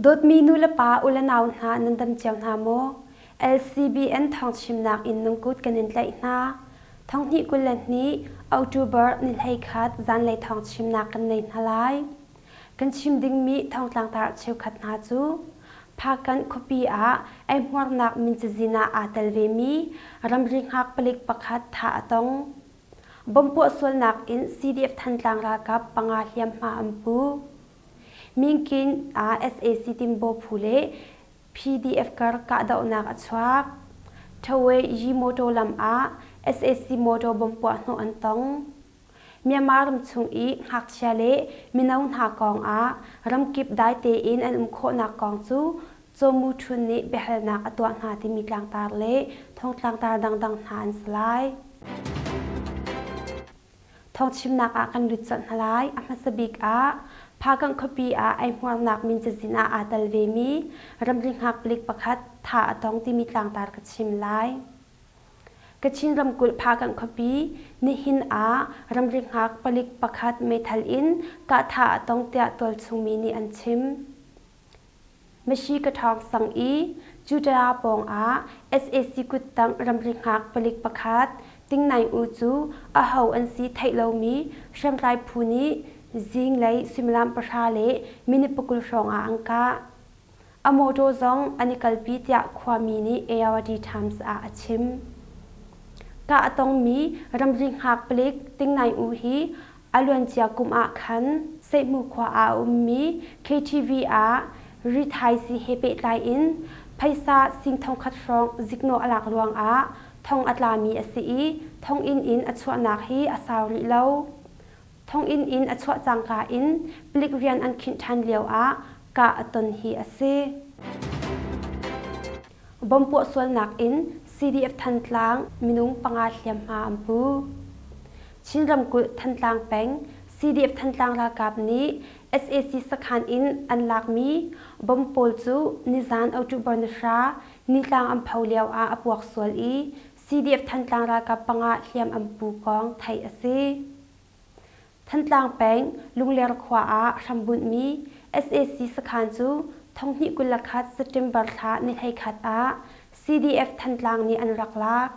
Dawtmi nu le pa u le nau hna nan dam cio hna maw? LCBN thawngchimnak in nungkut kan in tlaih hna. Thonghnih 22 October ni 11 zanlei thawngchimnak kan nei hna lai. Kan chim dingmi thawngtlangtar cheukhat hna cu Phakanh khuapi ah eihmuarnak min cazin ah aa tel vemi ramri hngak palik pakhat thah a tong. Bomb puah sualnak in CDF Thantlang ralkap panga hliamhma an pu. Minkin ah sac Timbo phu le PDF kar kahdohnak a chuak. Thawe Yi motor lam ah sac motor bomb puah hnawh an tong. Myanmar ram chung i ngakchia le mino hna kong ah ramkip dai tein an um khawhnak kong cu Caw Mu Htun nih biahalnak a tuah hna timi tlangtar le thongtlangtar dangdang hna an si lai. Thawngchimnak ah kan lut colh hna lai. A hmasa bik ah Phakanh khuapi ah eihmuarnak min cazin ah aa tel vemi ramri hngak palik pakhat thah a tong timi tlangtar ka chim lai. Kachin ramkulh Phakanh khuapi nihin ah ramri hngak palik pakhat meithal in kahthah a tong tiah tualchung mi nih an chim. Mashi Kaṭhawng sang i Judah pawngah sac kuttang ramri hngak palik pakhat Ting Naing U cu aho an si theih lomi hriamtlai phu nih zinglei suimilam pahra le minute pakul hrawng ah an kah. A mawṭaw zong an i kalpi tiah khuami nih ARD Times ah a chim. Kah a tongmi ramri hngak palik Ting Naing U hi a luancia kum ah khan Seihmu khua ah a ummi KTV ah rithaisii he pehtlai in phaisa sing thongkhat hrawng ziknawh a lak ruangah thong a tlami a si i thonginn in a chuahnak hi a sau rih lo. Thonginn in a chuah cangka in palik rian an khinh ṭhan lioah kah a ton hi a si. Bomb puah sualnak in CDF Thantlang minung panga hliamhma an pu. Chin ramkulh Thantlang peng CDF Thantlang ralkap nih sac sakhan in an lakmi bomb pawl cu nizan October ni hra nitlang an pho lio ah a puak sual i CDF Thantlang ralkap panga hliam an pu kong theih a si. Thantlang peng Lungler khua ah hrambunhmi sac sakhan cu thonghnih 21 September thla ni 11 ah CDF Thantlang nih an rak lak.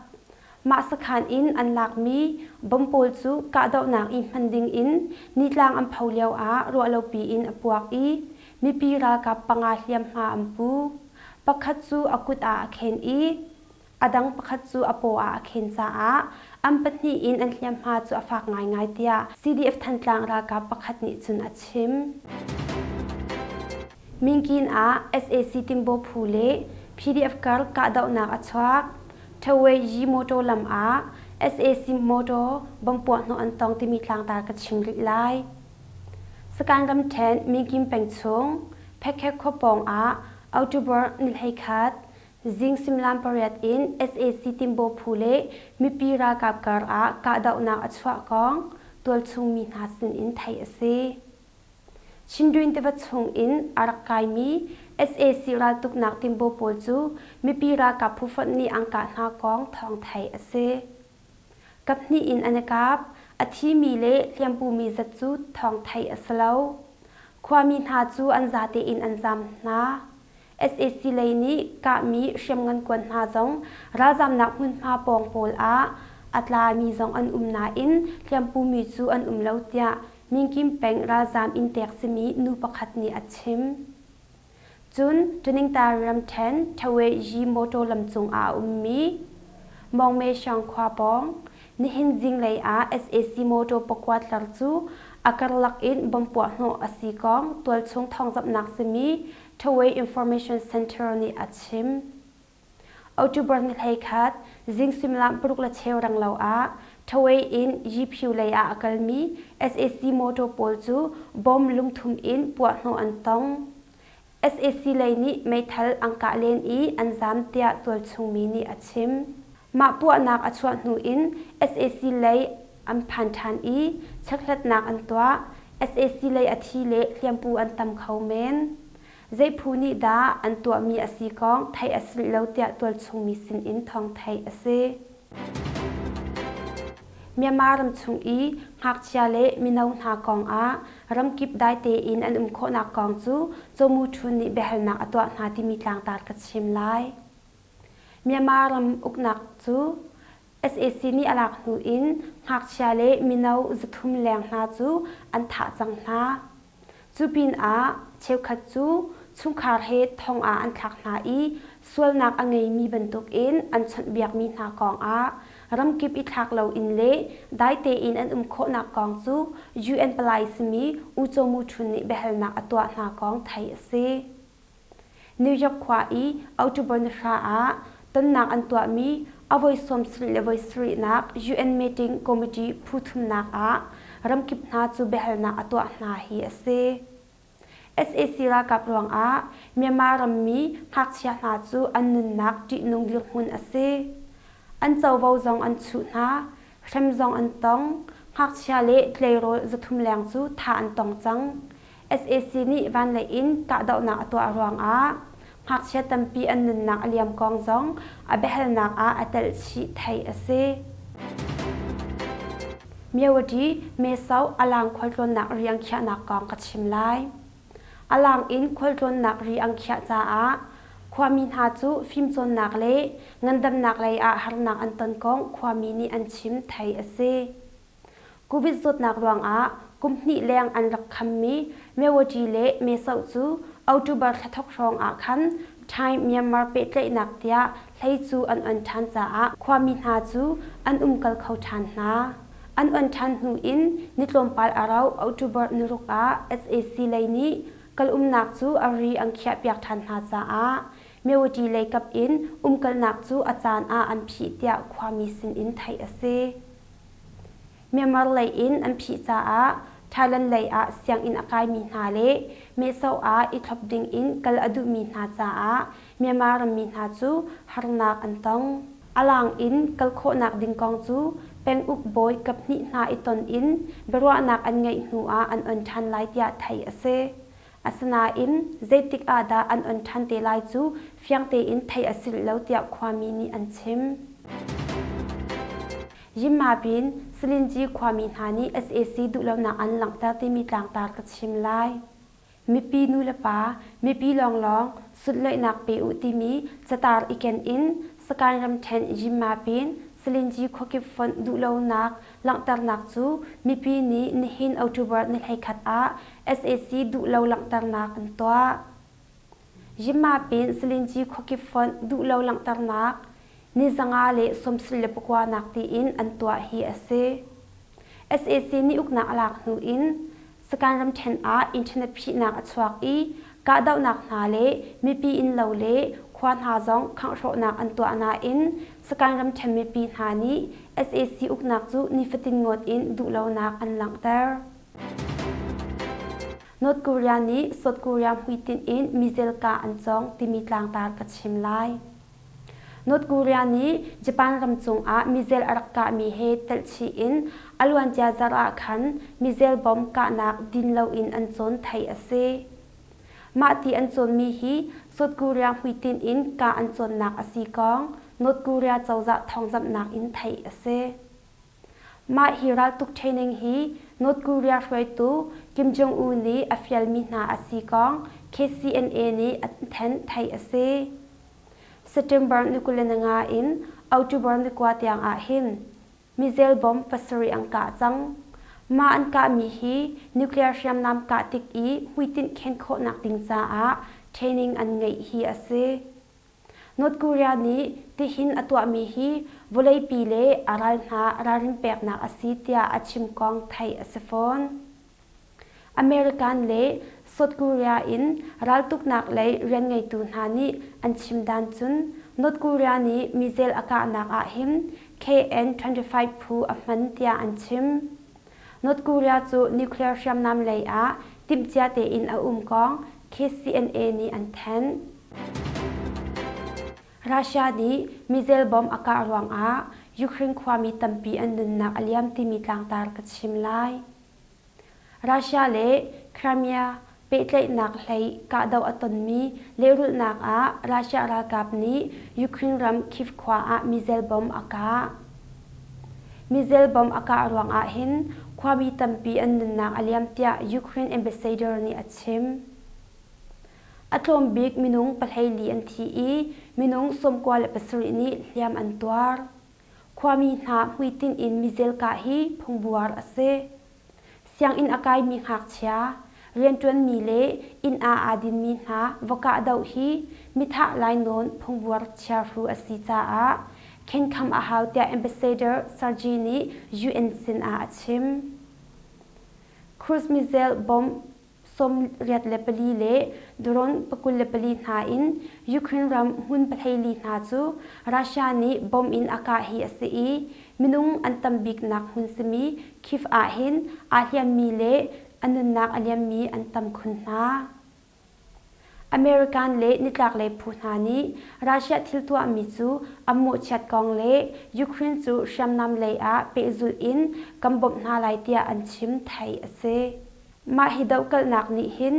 Mah sakhan in an lakmi bomb pawl cu kahdohnak i hman ding in nitlang an pho lio ah ruahlopi in a puak i mipi ralkap panga hliamhma an pu. Pakhat cu a kut ah a khen i a dang pakhat cu a paw ah a khen caah an pahnih in an hliamhma cu a fak ngaingai tiah CDF Thantlang ralkap pakhat nih cun a chim. Minkin ah sac Timbo phu le PDF kar kahdohnak a chuak. Thawei Yi motor lam ah sac motor bomb puahhnawh an tong timi tlangtar ka chim rih lai. Sakaing ramṭhen Minkin peng chung Phekhe khua pawng ah October ni 11 Zing suimilam pariat in sac Timbo phu le mipi ralkap kar ah kahdohnak a chuah kong tualchung mi hna sin in theih a si. Chindwin tiva chung in a rak kaimi sac raltuknak timbo pawl cu mipi ralkap phufonh nih an kah hna kong thawng theih a si. Kaphnih in an i kap. A thimi le hliampumi zat cu thawng theih a si lo. Khuami hna cu an zate in an zaam hna. Sac lei nih kahmi hriamngan kuan hna zong ralzamnak hmunhma pawng pawl ah a tlami zong an um nain hliampumi cu an um lo tiah Minkim peng ralzam inntek simi nu pakhat nih a chim. Cun Taningtari ramṭhen Thawe Yi motor lam cung ah a ummi Mawngme Shang khua pawng nihin zinglei ah sac motor pakua tlar cu a karlak in bomb puahhnawh a si kong tualchung thawngzamhnak simi Thawei Information Center nih a chim. October ni 11 zing suimilam paruk le cheu renglo ah Thawei in Yiphu lei ah a kalmi sac motor pawl cu bomb lungthum in puahhnawh an tong. Sac lei nih meithal an kah len i an zaam tiah tualchung mi nih a chim. Mah puahnak a chuah hnu in sac lei an phan ṭhan i chekhlatnak an tuah. Sac lei a thi le hliampu an tam kho men. Zei phu nih dah an tuahmi a si kong theih a si rih lo tiah tualchung mi sinin thawng theih a si. Myanmar ram chung i ngakchia le mino hna kong ah ramkip dai tein an um khawhnak kong cu Caw Mu Htun nih biahalnak a tuah hna timi tlangtar ka chim lai. Myanmar ram uknak cu sac nih a lak hnu in ngakchia le mino 300 leng hna cu an thah cang hna. Cu pinah cheukhat cu chungkhar he thong ah an thlak hna i sualnak a ngeimi bantukin an chawnhbiakmi hna kongah ramkip i thlak loin le dai tein an um khawhnak kong cu UN palai simi U Caw Mu Htun nih biahalnak a tuah hna kong theih a si. New York khua i October ni hra ah tonnak an tuahmi a voi 70 le voi sarihnak UN meeting committee phu thumnak ah ramkip hna cu biahalnak a tuah hna hi a si. Sac ralkap ruangah Myanmar rammi ngakchia hna cu an nunnak ṭihnung dirhmun a si. An covo zong an chuh hna, hrem zong an tong, ngakchia le tleirawl 300 leng cu thah an tong cang. Sac nih vanlei in kahdohnak a tuah ruangah ngakchia tampi an nunnak a liam kong zong a biahalnak ah a telh chih theih a si. Myawaddy Mesau alang khualtlawnnak ri an khiahnak kong ka chim lai. Alang in khualtlawnnak ri an khiah caah khuami hna cu fimcawnnak le ngandamnak lei ah harnak an ton kong khuami nih an chim theih a si. Covid zawtnak ruangah kum hnih leng an rak khammi Mewati le Mesoh cu October thla thawk hrawng ah khan Thai Myanmar pehtlaihnak tiah hlei cu an on ṭhan caah khuami hna cu an umkal kho ṭhan hna. An on ṭhan hnu in ni tlawmpal a rauh October ni ruk ah sac lei nih kal umnak cu a ri an khiahpiak ṭhan hna caah Mewati lei kap in umkalnak cu a caan ah an phih tiah khuami sinin theih a si. Myanmar lei in an phih caah Thailand lei ah sianginn a kaimi hna le Meso ah i thlop ding in kal a duhmi hna caah Myanmar rammi hna cu harnak an tong. A lang in kal khawhnak ding kong cu penguk bawi kaphnih hna i ton in biaruahnak an ngeih hnu ah an on ṭhan lai tiah theih a si. Asinain zeitik ah dah an on ṭhan te lai cu fiang tein theih a si lo tiah khuami nih an chim. Yinmabin, Salinji khuami hna nih sac duhlonak an langhter timi tlangtar ka chim lai. Mipi nulepa, mipi lawnglawng sunhlawihnak pe u timi catar i ken in Sakaing ramṭhen Yinmabin, Salinji khuakip fonh duhlonak langhternak cu mipi nih nihin October ni 11 ah sac duhlo langhternak an tuah. Yinmapin Salinci khuakip fonh duhlo langhternak ni 599 nak tiin an tuah hi a si. Sac nih uknak a lak hnu in Sakaing ramṭhen ah internet phihnak a chuak i kahdohnak hna le mipi innlo le khua hna zong khangh-hrawhnak an tuah nain Sakaing ramṭhen mipi hna nih sac uknak cu nifatin ngawt in duhlonak an langhter. North Korea nih South Korea hmuitinh in missile kah an cawng timi tlangtar ka chim lai. North Korea nih Japan ram cungah missile a rak kahmi he telhchih in a luancia zarh ah khan missile bomb kahnak din loin an cawn theih a si. Mah ti an cawnmi hi South Korea hmuitinh in kah an cawnnak a si kong North Korea cozah thawngzamhnak in theih a si. Mah hi raltuk training hi North Korea hruaitu Kim Jong-un nih a fialmi hna a si kong KCNA nih an thanh theih a si. September ni 25 in October ni 9 tiang ah hin missile bomb pasarih an kah cang. Mah an kahmi hi nuclear hriamnam kah tik i hmuitinh khen khawhnak ding caah training an ngeih hi a si. North Korea nih tihin a tuahmi hi vawleipi le a ral hna ralrin peknak a si tiah a chim kong theih a si fawn. American le South Korea in raltuknak lei rianngeitu hna nih an chim dan cun North Korea nih missile a kahnak ah hin KN-25 phu a hman tiah an chim. North Korea cu nuclear hriamnam lei ah timhcia tein a um kong KCNA nih an thanh. Russia nih missile bomb a kah ruangah Ukraine khuami tampi an nunnak a liam timi tlangtar ka chim lai. Russia le Crimea pehtlaihnak hlei kahdoh a tonmi lehrulhnak ah Russia ralkap nih Ukraine ram Kyiv khua ah missile bomb a kah. Missile bomb a kah ruangah hin khuami tampi an nunnak a liam tiah Ukraine ambassador nih a chim. A tlawm bik minung 14 an thi i minung 97 nih hliam an tuar. Khuami hna hmuitinh in missile kah hi phungbuar a si. Sianginn a kaimi ngakchia, rianṭuanmi le inn ah aa dinmi hna va kahdoh hi mithah lainawn phungbuar chiahru a si caah khenkham a hau tiah Ambassador Sergei nih UN sinah a chim. Cruise missile bomb 84 le drone 24 hna in Ukraine ram hmun 14 hna cu Russia nih bomb in a kah hi a si i minung an tam biknak hmun simi Kyiv ah hin aa hliammi le a nunnak a liammi an tam khun hna. American le nitlaklei phu hna nih Russia thil tuahmi cu an mawhchiat kong le Ukraine cu hriamnam lei ah pehzulh in kan bawmh hna lai tiah an chim theih a si. Mah hi dohkalhnak nih hin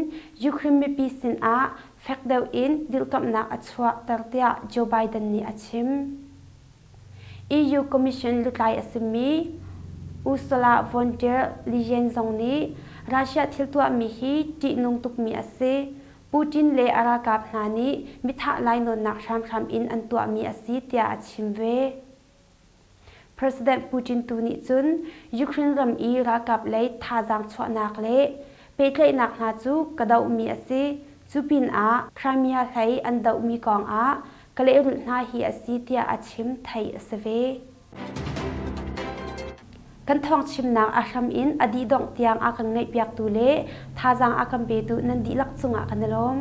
Ukraine mipi sinah fek deuh in dirhkamhnak a chuahter tiah Joe Biden nih a chim. EU Commission lutlai a simi Ursula von der Leyen zong nih Russia thil tuahmi hi ṭihnung tukmi a si. Putin le a ralkap hna nih mithah lainawnnak hramhram in an tuahmi a si tiah a chim ve. President Putin tu nih cun Ukraine ram i ralkap lei thazaang chuahnak le pehtlaihnak hna cu ka dohmi a si. Cu pinah Crimea hlei an dohmi kong ah ka lehrulh hna hi a si tiah a chim theih a si ve. Kan thawng chimnak a hram in a dih dongh tiang a kan ngaihpiaktu le thazaang a kan petu nan dihlak cungah kan i lawm.